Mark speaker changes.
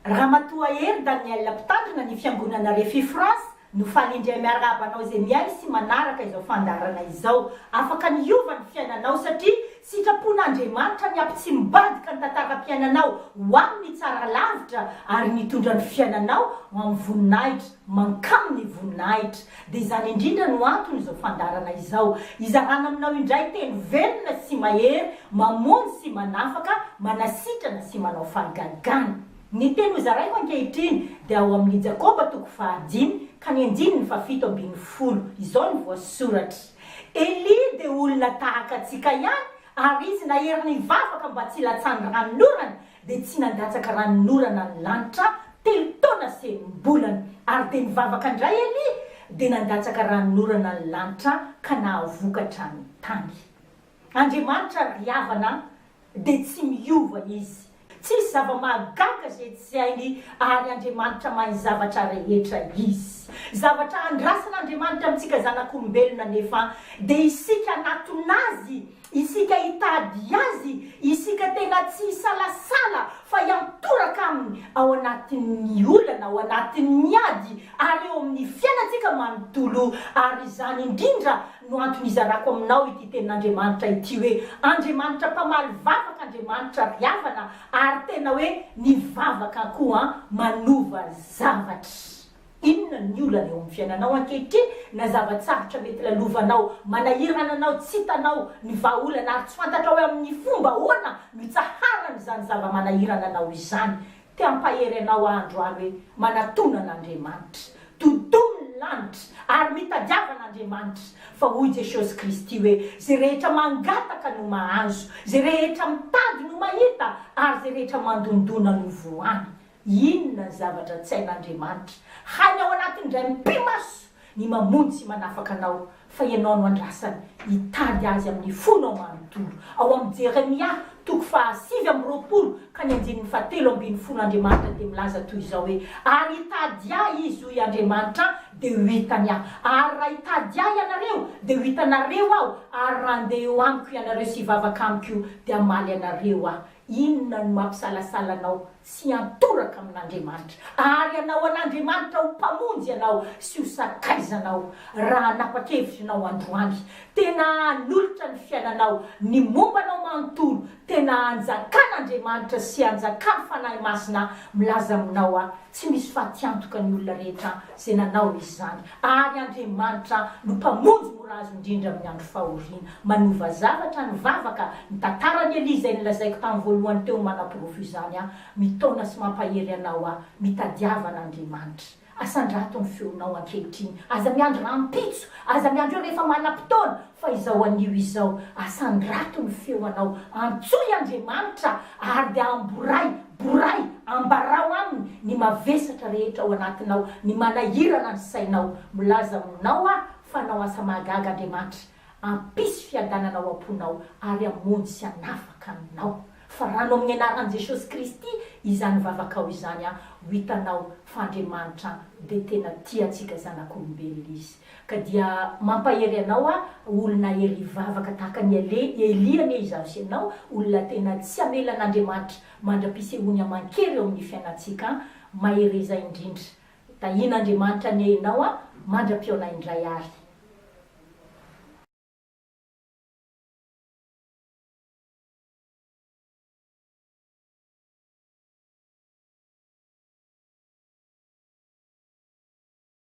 Speaker 1: Ramatoa Hery Daniel mpitandrina ny fiangonana Refi France no faly indray miarahaba anao izay mihaino sy manaraka izao fandaharana izao. Afaka ny hiova ny fiainanao satria sitrapon'Andriamanitra ny hampitsimbadika ny tantaram-piainanao ho amin'ny tsara lavitra ary nitondra ny fiainanao ho amin'ny voninahitra mankamin'ny voninahitra. Dia izany indrindra no antony izao fandaharana izao. Hizarana aminao indray teny velona sy mahery, mamonjy sy manafaka, manasitrana sy manao fahagagana. Ny teny hozaraiko ankehitriny dia ao amin'ny Jakoba toko fahadimy ka ny andininy fahafito ambin'ny folo. Izao no voasoratra, Elia dia olona tahaka antsika ihany, ary izy nahery nivavaka mba tsy hilatsahan'ny ranonorana, dia tsy nandatsaka ranonorana ny lanitra telo taona sy enim-bolana. Ary dia nivavaka indray Elia, dia nandatsaka ranonorana ny lanitra ka nahavokatra ny tany. Andriamanitra ry havana dia tsy miova Izy. Tsisy zava-mahagaga izay tsy hainy ary Andriamanitra mahay ny zavatra rehetra Izy. Zavatra andrasan'Andriamanitra amintsika zanak'olombelona anefa dia isika hanatona Azy Isika hitady Azy, isika tena tsy hisalasala fa hiantoraka Aminy ao anatin'ny olana, ao anatin'ny ady ary eo amin'ny fiainantsika manontolo. Ary izany indrindra no antony izarako aminao ity Tenin'Andriamanitra ity hoe, Andriamanitra mpamaly vavaka Andriamanitra ry havana, ary tena hoe ny vavaka koa manova zavatra. Inona ny olana eo amin'ny fiainanao ankehitriny na zava-tsarotra mety lalovanao, manahirana anao, tsy hitanao ny vahaolana ary tsy fantatrao hoe amin'ny fomba ahoana no hitsaharan'izany zava-manahirana anao izany? Te hampahery anao aho androany hoe manatona an'Andriamanitra. Dodomy ny lanitra ary mitadiava an'Andriamanitra fa hoy Jesosy Kristy hoe izay rehetra mangataka no mahazo, izay rehetra mitady no mahita ary izay rehetra mandondona no vohana. Inona ny zavatra tsy hain'Andriamanitra? Hainy ao anatin'ny indray mipi-maso ny mamonjy sy manafaka anao, fa ianao no andrasany hitady Azy amin'ny fonao manontolo. Ao amin'ny Jeremia, toko faha-29 ka ny andininy faha-13 Andriamanitra dia milaza toy izao hoe, Ary hitady Ahy izy, hoy Andriamanitra, dia ho hitany Aho. Ary raha hitady Ahy ianareo, dia ho hitanareo Aho, ary raha handeha eo amiko ianareo sy hivavaka amiko, dia hamaly anareo Aho. Inona no mampisalasala anao tsy hiantoraka amin'Andriamanitra, ary hanao an'Andriamanitra ho Mpamonjy anao sy ho Sakaizanao, raha hanapa-kevitra ianao androany, tena hanolotra ny fiainanao, ny momba anao manontolo, tena hanjakan'Andriamanitra sy hanjakan'ny Fanahy Masina, milaza aminao aho, tsy misy fatiantoka ny olona rehetra izay nanao izany, ary Andriamanitra no Mpamonjy mora azo indrindra amin'ny andro fahoriana. Manova zavatra ny vavaka, ny tantaran'i Elia izay nolazaiko tamin'ny voalohany teo no manaporofo izany aho. Mitaona sy mampahery anao aho. Mitadiava an'Andriamanitra. Asandrato ny feonao ankehitriny. Aza miandry rahampitso, aza miandry eo rehefa manam-potoana, fa izao anio izao. Asandrato ny feonao. Antsoy Andriamanitra ary dia amboray, boray, ambarao aminy ny mavesatra rehetra ao anatinao, ny manahirana ny sainao. Milaza aminao aho fa hanao asa mahagaga Andriamanitra, hampisy fiadanana ao am-ponao ary hamonjy sy hanafaka anao. Farano amin'ny anaran'i Jesosy Kristy izany vavakao izany an, ho hitanao fa Andriamanitra dia tena tia antsika zanak'olombelona Izy. Ka dia mampahery anao aho, olona hery hivavaka tahaka an'i Elia anie izaho sy ianao, olona tena tsy hamela an'Andriamanitra mandra-pisehoany aman-kery eo amin'ny fiainantsika an, mahereza indrindra. Tahian'Andriamanitra anie ianao an, mandra-pihaona indray ary.